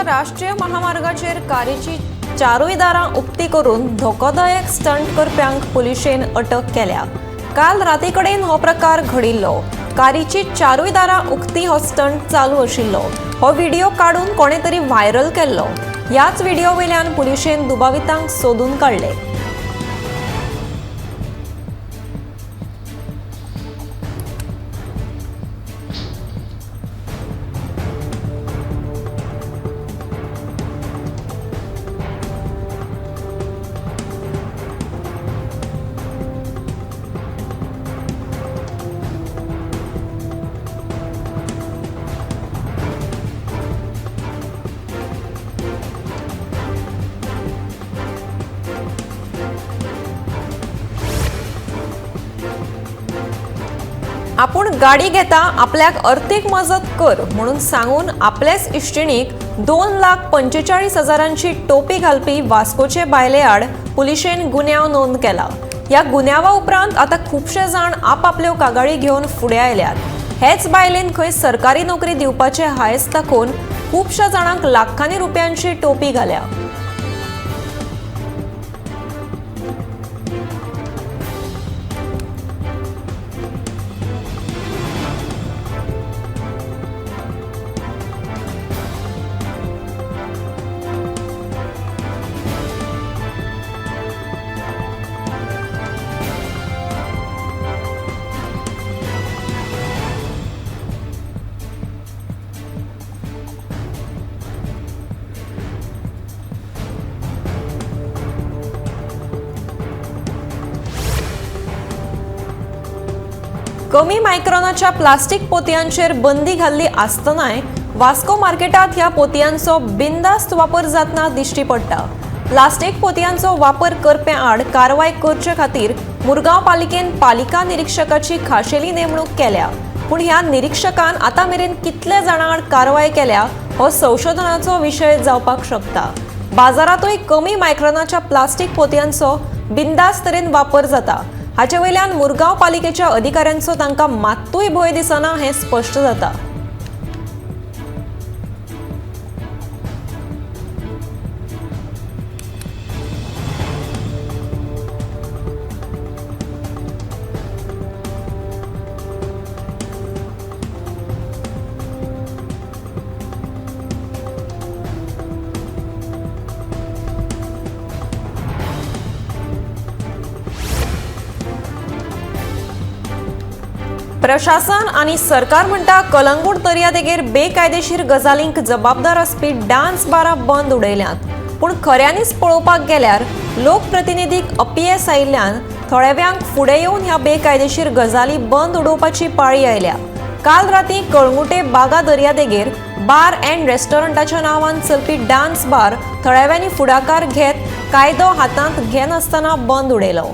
गोंयच्या राष्ट्रीय महामार्गाचेर कारीची चारूय दारां उक्ती करून धोकोदायक स्टंट करप्यांक पुलिशेन अटक केल्या. काल राती कडेन हो प्रकार घडिल्लो. कारीची चारूय दारां उक्ती हो स्टंट चालू आशिल्लो. हो व्हिडिओ काडून कोणे तरी व्हायरल केल्लो. ह्याच व्हिडिओ वयल्यान पुलिशेन दुबावितांक सोदून काडले. आपूण गाडी घेता आपल्याक अर्थीक मजत कर म्हणून सांगून आपल्याच इश्टिणीक 2,45,000 टोपी घालपी वास्कोचे बायले आड पुलिशेन गुन्यांव नोंद केला. ह्या गुन्यांवा उपरांत आतां खुबशे जाण आपापल्यो कागाळी घेवन फुडें आयल्यात. हेच बायलेन खंय सरकारी नोकरी दिवपाचे हांयस दाखोवन खुबश्या जाणांक लाखांनी रुपयांची टोपी घाल्या. कमी मायक्रॉनाच्या प्लास्टीक पोतयांचेर बंदी घाल्ली आसतनाय वास्को मार्केटात ह्या पोतयांचो बिंदास्त वापर जातना दिश्टी पडटा. प्लास्टीक पोतयांचो वापर करप्यां आड कारवाय करचे खातीर मुरगांव पालिकेन पालिका निरीक्षकाची खाशेली नेमणूक केल्या. पूण ह्या निरीक्षकान आतां मेरेन कितले जाणां आड कारवाय केल्या हो संशोधनाचो विशय जावपाक शकता. बाजारांतूय कमी मायक्रॉनाच्या प्लास्टीक पोतयांचो बिंदास्त तरेन वापर जाता. हाचे वयल्यान मुरगांव पालिकेच्या अधिकाऱ्यांचो तांकां मात्तूय भंय दिसना हें स्पश्ट जाता. प्रशासन आनी सरकार म्हणटा कलंगूट दर्यादेगेर बेकायदेशीर गजालींक जबाबदार आसपी डान्स बारां बंद उडयल्यांत. पूण खऱ्यांनीच पळोवपाक गेल्यार लोकप्रतिनिधीक अपयेस आयिल्ल्यान थळाव्यांक फुडें येवन ह्या बेकायदेशीर गजाली बंद उडोवपाची पाळी आयल्या. काल राती कळंगुटे बागा दर्यादेगेर बार अँड रेस्टॉरंटाच्या नांवान चलपी डान्स बार थळाव्यांनी फुडाकार घेत कायदो हातांत घेनासतना बंद उडयलो.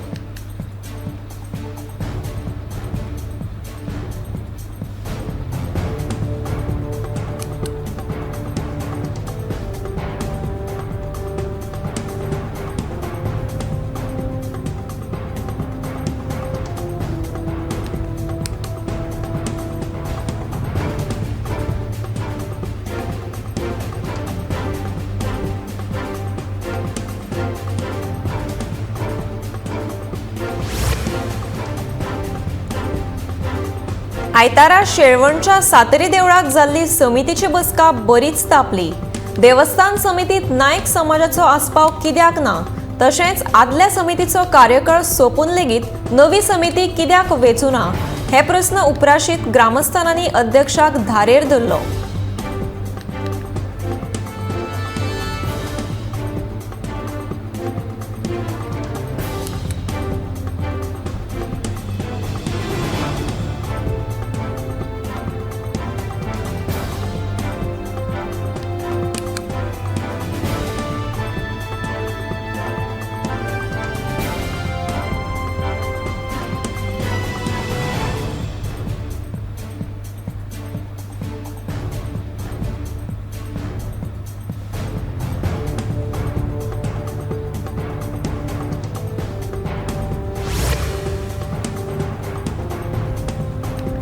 आयतारा शेळवणच्या सातेरी देवळाक जाल्ली समितीची बसका बरीच तापली. देवस्थान समितीत नायक समाजाचो आस्पाव कित्याक ना, तशेंच आदल्या समितीचो कार्यकाळ सोंपून लेगीत नवी समिती कित्याक वेचूना हे प्रस्न उप्राशीत ग्रामस्थानांनी अध्यक्षाक धारेर धरलो.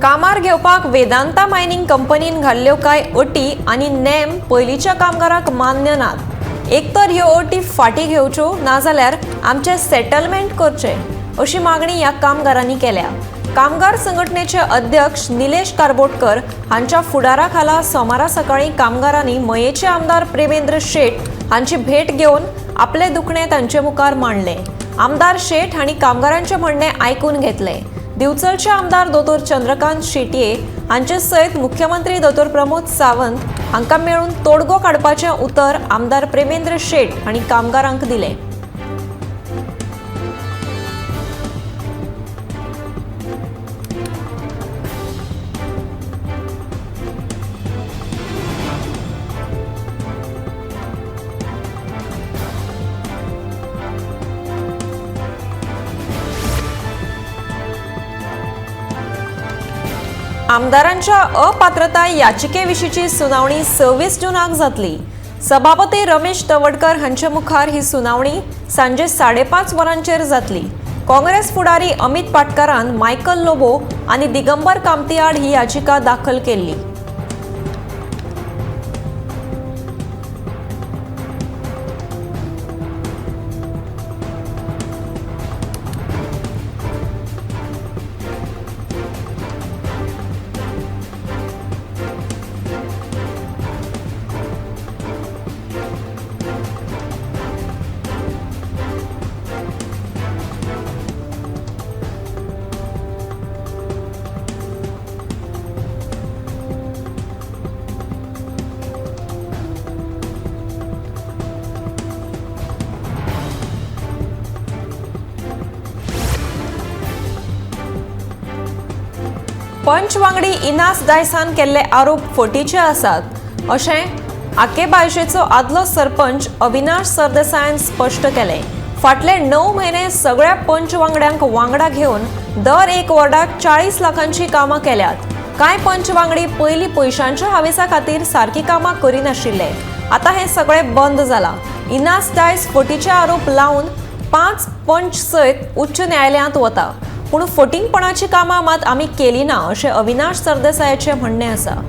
कामार घेवपाक वेदांता मायनिंग कंपनीन घाल्ल्यो कांय अटी आनी नेम पयलींच्या कामगारांक मान्य नात. एक तर ह्यो अटी फाटीं घेवच्यो, नाजाल्यार आमचें सेटलमेंट करचें अशी मागणी ह्या कामगारांनी केल्या. कामगार संघटनेचे अध्यक्ष निलेश कारबोटकर हांच्या फुडारा खाला सोमारा सकाळीं कामगारांनी मयेचे आमदार प्रेमेंद्र शेट हांची भेट घेवन आपले दुखणें तांचे मुखार मांडलें. आमदार शेट हांणी कामगारांचें म्हणणें आयकून घेतलें. दिवचलचे आमदार दोतोर चंद्रकांत शेटये हांचे सयत मुख्यमंत्री दोतोर प्रमोद सावंत हांकां मेळून तोडगो काडपाचें उतर आमदार प्रेमेंद्र शेट हांणी कामगारांक दिलें. आमदारांच्या अपात्रताय याचिकेविशींची सुनावणी 26 जूनाक जातली. सभापती रमेश तवडकर हांचे मुखार ही सुनावणी सांजे 5:30 वरांचेर जातली. काँग्रेस फुडारी अमित पाटकारान मायकल लोबो आनी दिगंबर कामती आड ही याचिका दाखल केल्ली. पंच वांगडी इनास डायसान केल्ले आरोप फटीचे आसात अशें आकेबायशेचो आदलो सरपंच अविनाश सरदेसायान स्पश्ट केलें. फाटले 9 म्हयने सगळ्या पंच वांगड्यांक वांगडा घेवन दर एक वॉर्डाक 40 लाखांची कामां केल्यात. कांय पंच वांगडी पयलीं पयशांच्या हावेसा खातीर सारकी कामां करिनाशिल्ले. आतां हें सगळें बंद जालां. इनास डायस फटीचे आरोप लावन 5 पंच सयत उच्च न्यायालयांत वता, पूण फटींगपणाची कामां मात आमी केली ना अशें अविनाश सरदेसायाचें म्हणणें आसा.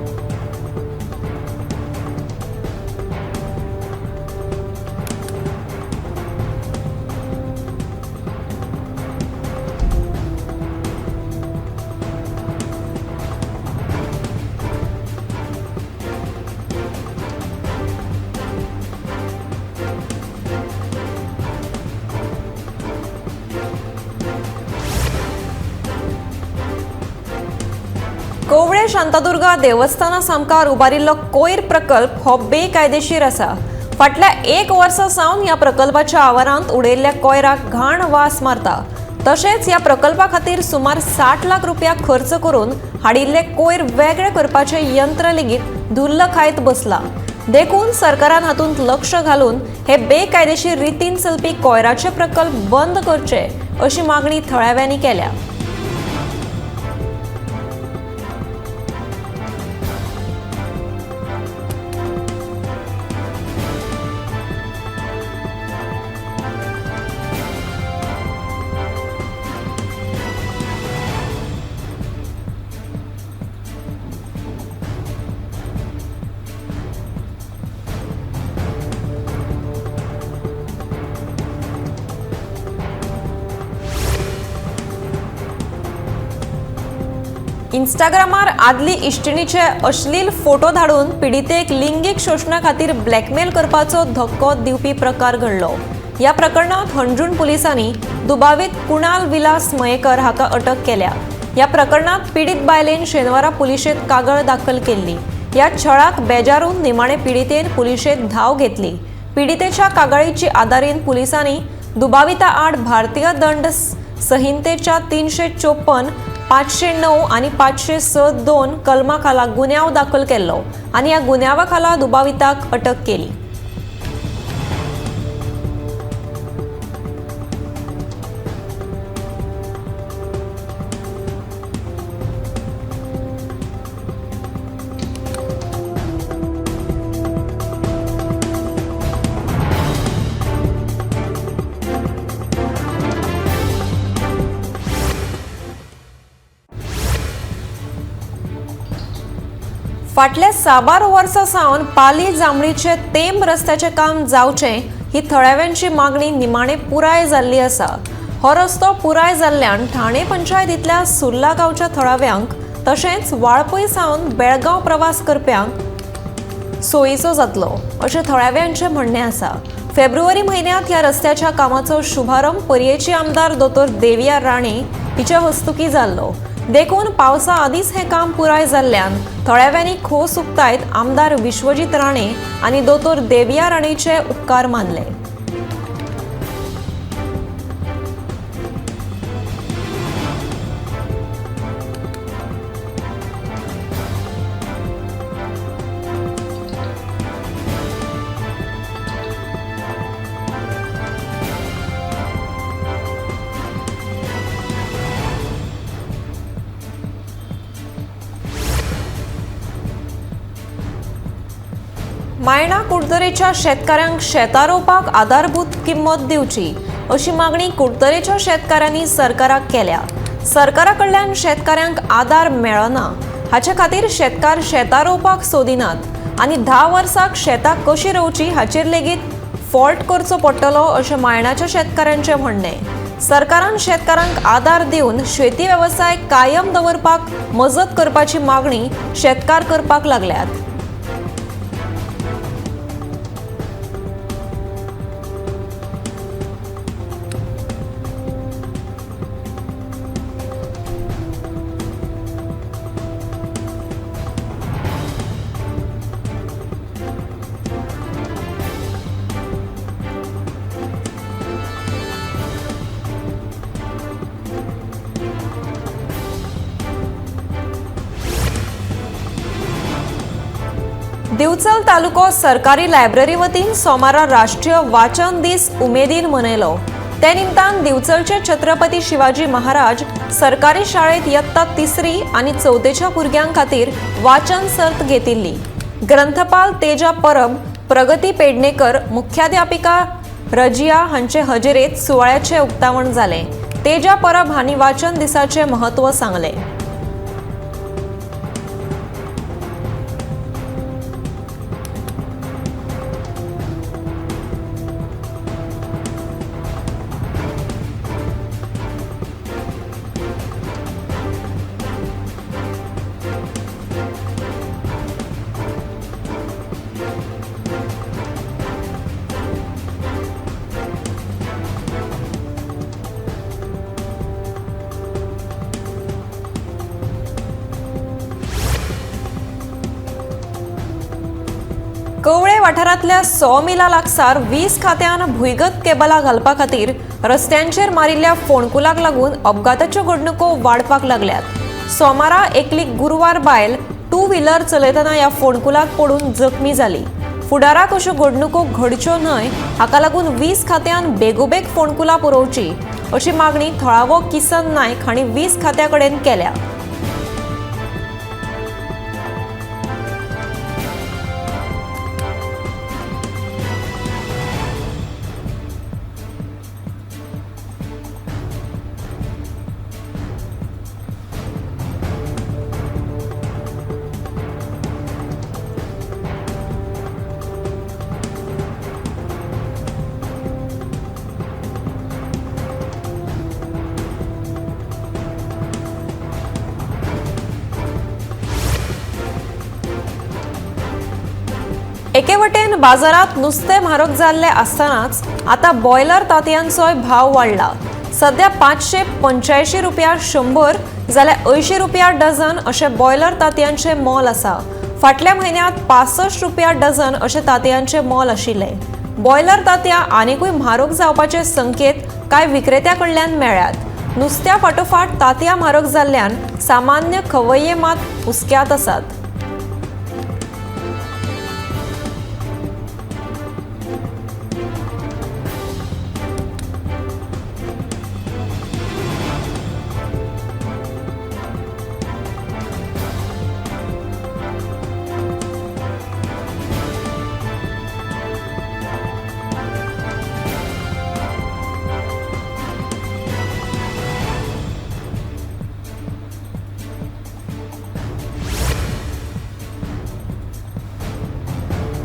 कोवळे शांतादुर्गा देवस्थाना सामकार उबारिल्लो कोयर प्रकल्प हो बेकायदेशीर आसा. फाटल्या 1 वर्सा सावन ह्या प्रकल्पाच्या आवारांत उडयल्ल्या कोयराक घाण वास मारता. तशेंच ह्या प्रकल्पा खातीर सुमार 60 लाख रुपया खर्च करून हाडिल्ले कोयर वेगळे करपाचें यंत्र लेगीत धुल्ल खायत बसला. देखून सरकारान हातूंत लक्ष घालून हे बेकायदेशीर रितीन चलपी कोयराचे प्रकल्प बंद करचे अशी मागणी थळाव्यांनी केल्या. इंस्टाग्रामार आदली इश्टिणीचे अश्लील फोटो धाडून पिडितेक लिंगीक शोशणा खातीर ब्लॅकमेल करपाचो धक्को दिवपी प्रकार घडलो. ह्या प्रकरणांत हणजूण पुलिसांनी दुबावीत कुणाल विलास मयेकर हाका अटक केल्या. ह्या प्रकरणांत पिडीत बायलेन शेनवारा पुलिशेंत कागळ दाखल केल्ली. ह्या छळाक बेजारून निमाणे पिडितेन पुलिशेंत धांव घेतली. पिडितेच्या कागाळीची आदारीन पुलिसांनी दुबाविता आड भारतीय दंड संहितेच्या 354, 509 आनी 506(2) कलमा खाला गुन्यांव दाखल केल्लो आनी ह्या गुन्यांवा खाला दुबाविताक अटक केली. फाटल्या साबार वर्सां सावन पाली जांबळीचे तेंब रस्त्याचें काम जावचें ही थळाव्यांची मागणी निमाणे पुराय जाल्ली आसा. हो रस्तो पुराय जाल्ल्यान ठाणे पंचायतींतल्या सुर्ला गांवच्या थळाव्यांक तशेंच वाळपय सावन बेळगांव प्रवास करप्यांक सोयीचो जातलो अशें थळाव्यांचें म्हणणें आसा. फेब्रुवारी म्हयन्यांत ह्या रस्त्याच्या कामाचो शुभारंभ पर्येची आमदार दोतोर देविया राणे हिच्या हस्तुकी जाल्लो. देखून पावसा आदींच हें काम पुराय जाल्ल्यान थळाव्यांनी खोस उक्तायत आमदार विश्वजीत राणे आनी दोतोर देविया राणेचे उपकार मानले. मायणा कुडतरेच्या शेतकाऱ्यांक शेतां रोवपाक आधारभूत किंमत दिवची अशी मागणी कुडतरेच्या शेतकाऱ्यांनी सरकाराक केल्या. सरकारा कडल्यान शेतकाऱ्यांक आदार मेळना हाचे खातीर शेतकार शेतां रोवपाक सोदिनात आनी 10 वर्साक शेतां कशी रोवची हाचेर लेगीत फॉल्ट करचो पडटलो अशें मायणाच्या शेतकाऱ्यांचें म्हणणें. सरकारान शेतकारांक आदार दिवन शेती वेवसाय कायम दवरपाक मजत करपाची मागणी शेतकार करपाक लागल्यात. दिवचल तालुको सरकारी लायब्ररी वतीन सोमारा राष्ट्रीय वाचन दीस उमेदीन मनयलो. ते निमतान दिवचलचे छत्रपती शिवाजी महाराज सरकारी शाळेत इयत्ता 3री आनी 4थेच्या भुरग्यां खातीर वाचन सर्त घेतिल्ली. ग्रंथपाल तेजा परब, प्रगती पेडणेकर, मुख्याध्यापिका रजिया हांचे हजेरेत सुवाळ्याचें उक्तावण जालें. तेजा परब हांणी वाचन दिसाचें म्हत्व सांगलें. कवळे वाठारांतल्या 100 मिला लागसार 20 खात्यान भुंयगत केबलां घालपा खातीर रस्त्यांचेर मारिल्ल्या फोंडकुलाक लागून अपघाताच्यो घडणुको वाडपाक लागल्यात. सोमारा एकली गुरवार बायल 2 व्हीलर चलयतना ह्या फोंडकुलाक पडून जखमी जाली. फुडाराक अश्यो घडणुको घडच्यो न्हय हाका लागून 20 खात्यान बेगोबेग फोंडकुलां पुरोवची अशी मागणी थळावो किसन नायक हांणी 20 खात्या कडेन केल्या. एके वटेन बाजारात नुस्तें म्हारग जाल्लें आसतनाच आतां बॉयलर तांतयांचोय भाव वाडला. सध्या 585 रुपया 100 जाल्यार 80 रुपया डझन अशें बॉयलर तांतयांचें मोल आसा. फाटल्या म्हयन्यांत 65 रुपया डझन अशें तांतयांचें मोल आशिल्लें. बॉयलर तांतयां आनिकूय म्हारग जावपाचे संकेत कांय विक्रेत्या कडल्यान मेळ्ळ्यात. नुस्त्या फाटोफाट तांतयां म्हारग जाल्ल्यान सामान्य खवय्ये मात हुस्क्यांत आसात.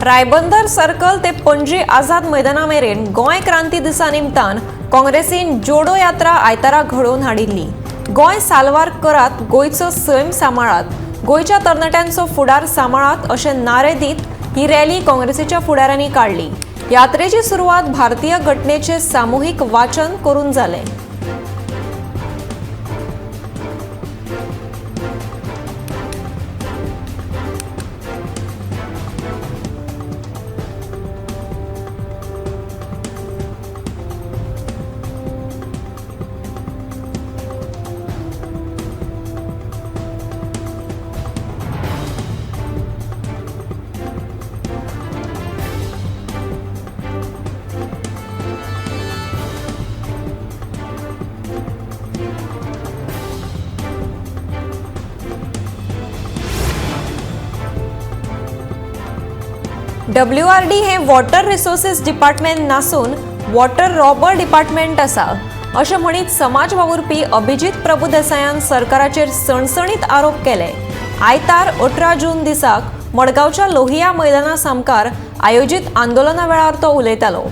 रायबंदर सर्कल ते पणजी आझाद मैदाना मेरेन गोंय क्रांती दिसा निमतान काँग्रेसीन जोडो यात्रा आयतारा घडोवन हाडिल्ली. गोंय साल्वार करात, गोंयचो सैम सांबाळात, गोंयच्या तरणाट्यांचो फुडार सांबाळात अशे नारे दीत ही रॅली काँग्रेसीच्या फुडाऱ्यांनी काडली. यात्रेची सुरवात भारतीय घटनेचे सामुहीक वाचन करून जालें. डब्ल्यूआरडी हे वॉटर रिसोर्सेस डिपार्टमेंट नासून वॉटर रॉबर डिपार्टमेंट आसा अशें म्हणीत समाज वावुरपी अभिजीत प्रभुदेसायान सरकाराचेर सणसणीत आरोप केले. आयतार 18 जून दिसाक मडगांवच्या लोहिया मैदाना सामकार आयोजीत आंदोलना वेळार तो उलयतालो.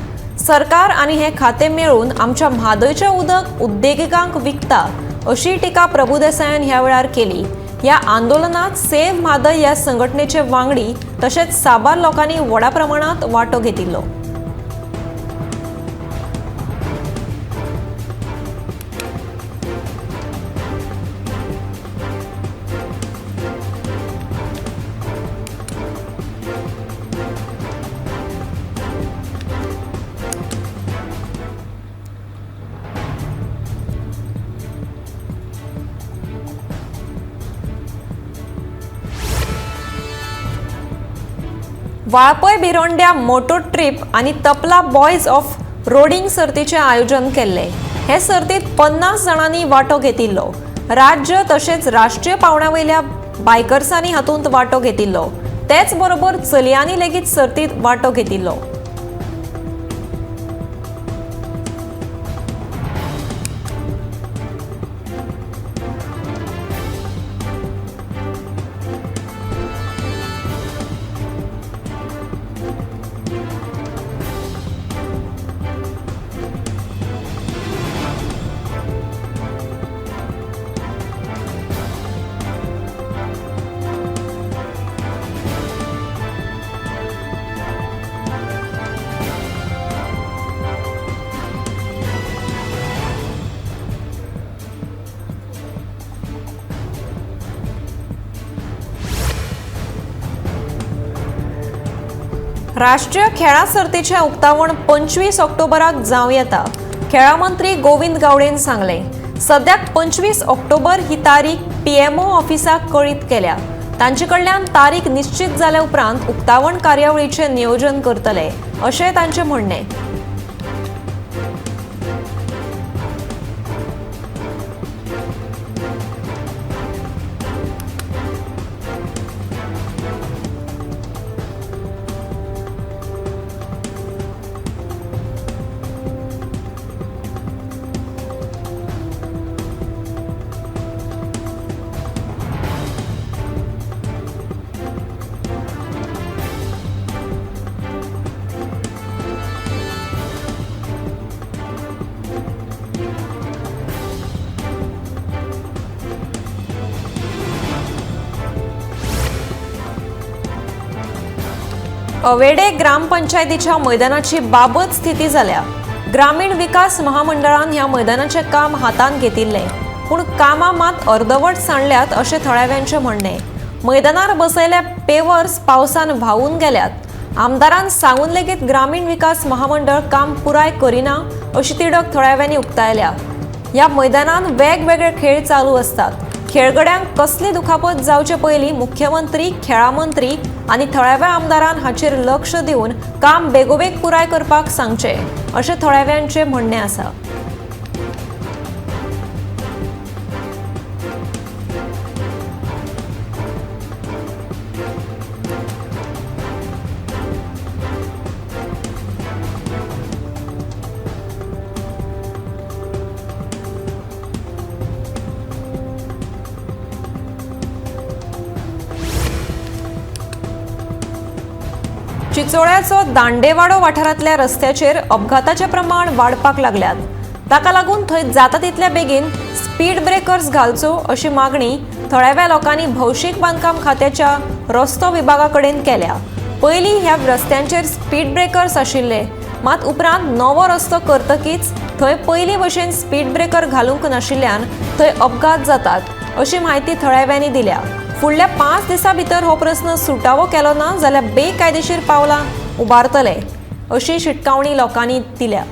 सरकार आनी हे खातें मेळून आमच्या म्हादयचें उदक उद्देगिकांक विकता अशी टिका प्रभुदेसायान ह्या वेळार केली. ह्या आंदोलनात सेव्ह म्हादय ह्या संघटनेचे वांगडी तशेंच साबार लोकांनी व्हडा प्रमाणात वांटो घेतिल्लो. वाळपय भिरोंड्या मोटो ट्रीप आनी तपला बॉयज ऑफ रोडींग सर्तीचें आयोजन केल्लें. हे सर्तींत 50 जाणांनी वांटो घेतिल्लो. राज्य तशेंच राष्ट्रीय पांवड्या वयल्या बायकर्सांनी हातूंत वांटो घेतिल्लो. तेच बरोबर चलयांनी लेगीत सर्तींत वांटो घेतिल्लो. राष्ट्रीय खेळां सर्तीचें उक्तावण 25 ऑक्टोबराक जावं येता, खेळां मंत्री गोविंद गावडेन सांगलें. सद्याक 25 ऑक्टोबर ही तारीख पीएमओ ऑफिसाक कळीत केल्या. तांचे कडल्यान तारीख निश्चित जाल्या उपरांत उक्तावण कार्यावळीचें नियोजन करतले अशें तांचें म्हणणें. अवेडे ग्रामपंचायतीच्या मैदानाची बाबत स्थिती जाल्या. ग्रामीण विकास महामंडळान ह्या मैदानाचें काम हातांत घेतिल्लें, पूण कामां मात अर्दवट सांडल्यात अशें थळाव्यांचें म्हणणें. मैदानार बसयल्ले पेवर्स पावसान व्हांवून गेल्यात. आमदारान सांगून लेगीत ग्रामीण विकास महामंडळ काम पुराय करिना अशी तिडक थळाव्यांनी उक्तायल्या. ह्या मैदानान वेगवेगळे खेळ चालू आसतात. खेळगड्यांक कसली दुखापत जावचे पयलीं मुख्यमंत्री, खेळां मंत्री आनी थळाव्या आमदारान हाचेर लक्ष दिवन काम बेगोबेग पुराय करपाक सांगचें अशें थळाव्यांचें म्हणणें आसा. चिचोळ्याचो दांडेवाडो वाठारांतल्या रस्त्याचेर अपघाताचे प्रमाण वाडपाक लागल्यात. ताका लागून थंय जाता तितल्या बेगीन स्पीड ब्रेकर्स घालचो अशी मागणी थळाव्या लोकांनी भौशीक बांदकाम खात्याच्या रस्तो विभागा कडेन केल्या. पयलीं ह्या रस्त्यांचेर स्पीड ब्रेकर्स आशिल्ले, मात उपरांत नवो रस्तो करतकीच थंय पयलीं भशेन स्पीड ब्रेकर घालूंक नाशिल्ल्यान थंय अपघात जातात अशी म्हायती थळाव्यांनी दिल्या. फुडल्या 5 दिसां भितर हो प्रस्न सुटावो केलो ना जाल्यार बेकायदेशीर पावलां उबारतले अशी शिटकावणी लोकांनी दिल्या.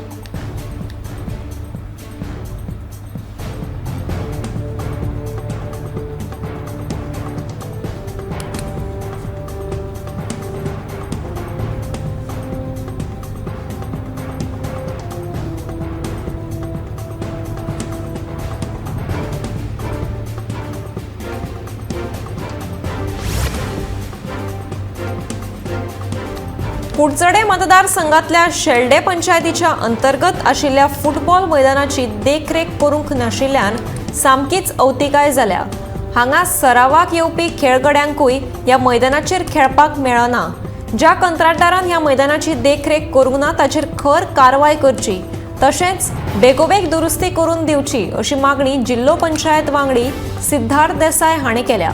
कुडचडे मतदारसंघातल्या शेल्डे पंचायतीच्या अंतर्गत आशिल्ल्या फुटबॉल मैदानाची देखरेख करूंक नाशिल्ल्यान सामकीच अवतिकाय जाल्या. हांगा सरावाक येवपी खेळगड्यांकूय ह्या मैदानाचेर खेळपाक मेळना. ज्या कंत्राटदारान ह्या मैदानाची देखरेख करूंक ना ताचेर खर कारवाय करची, तशेंच बेगोबेग दुरुस्ती करून दिवची अशी मागणी जिल्लो पंचायत वांगडी सिद्धार्थ देसाय हांणी केल्या.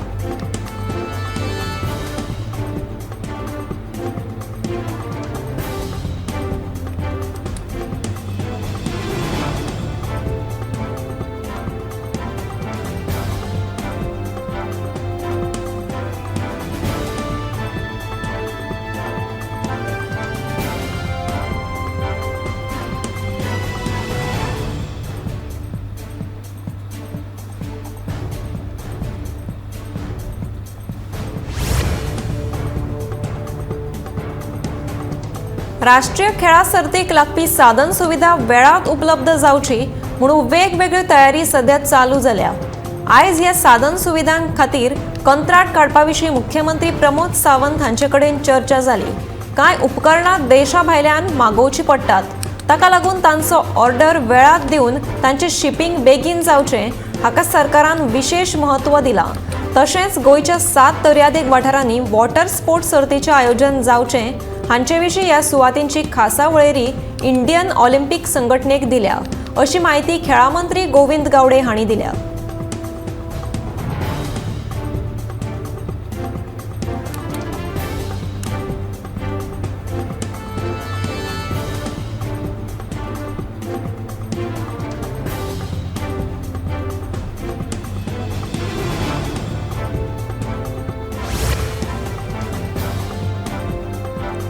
राष्ट्रीय खेळां सर्तीक लागपी साधन सुविधा वेळात उपलब्ध जावची म्हणून वेगवेगळ्यो तयारी सध्या चालू जाल्या. आयज ह्या साधन सुविधां खातीर कंत्राट काडपा विशीं मुख्यमंत्री प्रमोद सावंत हांचे कडेन चर्चा जाली. कांय उपकरणां देशा भायल्यान मागोवची पडटात, ताका लागून तांचो ऑर्डर वेळात दिवन तांचें शिपींग बेगीन जावचें हाका सरकारान विशेश म्हत्व दिलां. तशेंच गोंयच्या 7 दर्यादेग वाठारांनी वॉटर स्पोर्ट्स सर्तीचें आयोजन जावचें हांचे विशीं ह्या सुवातींची खासा वळेरी इंडियन ऑलिम्पीक संघटनेक दिल्या अशी म्हायती खेळां मंत्री गोविंद गावडे हांणी दिल्या.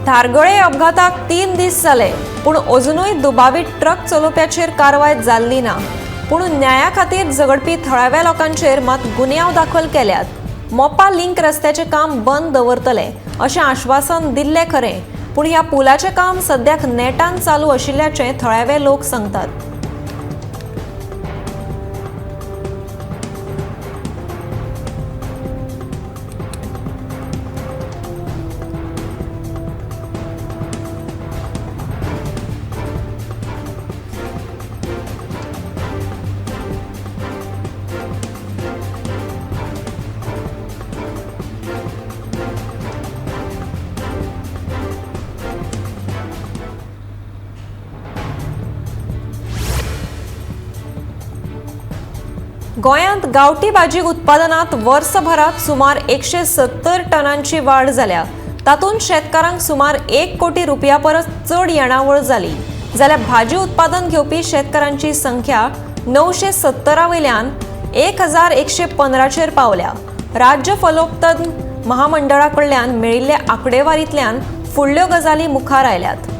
धारगळे अपघाताक 3 दीस जाले, पूण अजुनूय दुबावीत ट्रक चलोवप्याचेर कारवाय जाल्ली ना. पूण न्याया खातीर झगडपी थळाव्या लोकांचेर मात गुन्यांव दाखल केल्यात. मोपा लिंक रस्त्याचें काम बंद दवरतले अशें आश्वासन दिल्लें खरें, पूण ह्या पुलाचें काम सद्याक नेटान चालू आशिल्ल्याचें थळावे लोक सांगतात. गोंयांत गांवठी भाजी उत्पादनात वर्सभरात सुमार 170 टनांची वाड जाल्या. तातूंत शेतकारांक सुमार 1 कोटी रुपया परस चड येणावळ जाली. जाल्यार भाजी उत्पादन घेवपी शेतकारांची संख्या 970 वयल्यान 1115चेर पावल्या. राज्य फलोत्पादन महामंडळा कडल्यान मेळिल्ले आंकडेवारींतल्यान फुडल्यो गजाली मुखार आयल्यात.